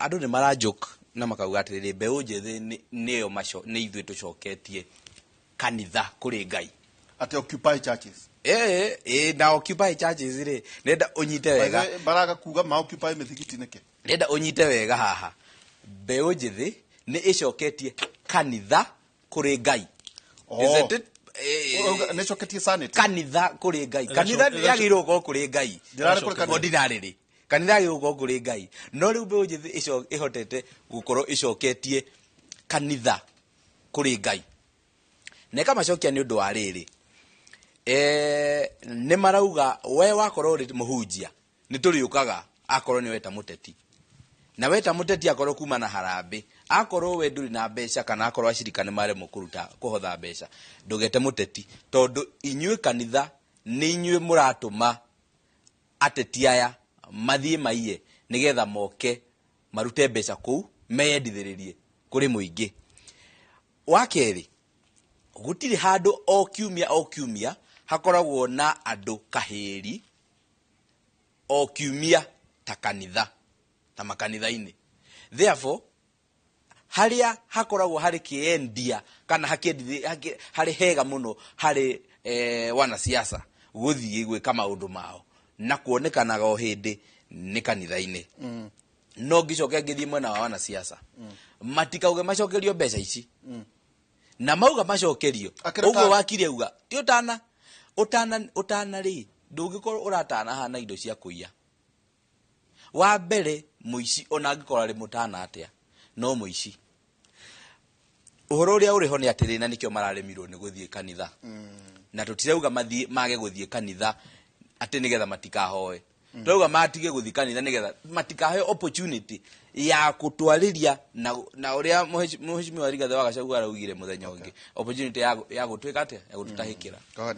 Andũ nĩ marajoke na makauga atĩrĩrĩ, mbeũ njĩthĩ nĩyo nĩ ithuĩ tũcoketie kanitha kũrĩ Ngai. Atĩ occupy churches. Ĩĩ, na occupy churches rĩ, nenda ũnyite wega. Baraga kuga ma occupy mĩthigiti nĩkĩ? Nenda ũnyite wega haha, mbeũ njĩthĩ nĩ ĩcoketie kanitha kũrĩ Ngai. Oh. Isn't it? Nĩ coketie sanity. Kanitha kũrĩ Ngai. Kanitha yagĩrĩirwo gũkorwo kũrĩ Ngai. Ndĩrarĩ kũrĩ kanitha. Ordinarily kanitha yagĩrĩirwo gũkorwo kũrĩ Ngai, no rĩu mbeũ njĩthĩ ĩhotete gũkorwo ĩcoketie kanitha kũrĩ Ngai na ĩkamacokia nĩ ũndũ wa rĩrĩ, nĩ marauga we wakorwo ũrĩ mũhunjia nĩ tũrĩũkaga, akorwo nĩ weta mũteti na weta mũteti, akorwo kuma na harambĩ, akorwo we ndũrĩ na mbeca kana akorwo acirika nĩ maremwo kũruta kũhotha mbeca, ndũgete mũteti, tondũ inyuĩ kanitha nĩ inyuĩ mũratũma ateti aya mathiĩ maiye nĩgetha moke marute mbeca kũu meyendithĩrĩrie kũrĩ mũingĩ. Wa kerĩ, gũtirĩ handũ o kiumia o kiumia hakoragwo na andũ kahĩri o kiumia ta kanitha, ta makanitha-inĩ. Therefore harĩa hakoragwo harĩ kĩendia kana harĩ hega mũno harĩ wanasiasa gũthiĩ gwĩka maũndũ mao na kuonekanaga o hĩndĩ nĩ kanitha-inĩ. No ngĩcoke ngĩthiĩ mwena wa wanasiasa, matikauge macokerio mbeca ici, na mauga macokerio Akĩrĩ ũguo ũtana. Wakiri auga ti ũtana, ũtana, ũtana rĩ, ndũngĩkorwo ũratana haha na indo cia kũiya. Wa mbere, mũici ona angĩkorwo arĩ mũtana atĩa no mũici. Ũhoro ũrĩa ũrĩ ho nĩ atĩrĩ, na nĩkĩo mararemirwo nĩ gũthiĩ kanitha, na tũtirauga mathiĩ mage gũthiĩ kanitha atĩ nĩgetha matikahoe, tũrauga matige gũthiĩ kanitha nĩgetha matikaheo opportunity ya gũtwarĩria na ũrĩa mũhecimiwa Rigathĩ wa Gachagua araugire mũthenya ũngĩ, opportunity ya gũtuĩka atĩa, ya gũtũtahĩkĩra. Go ahead.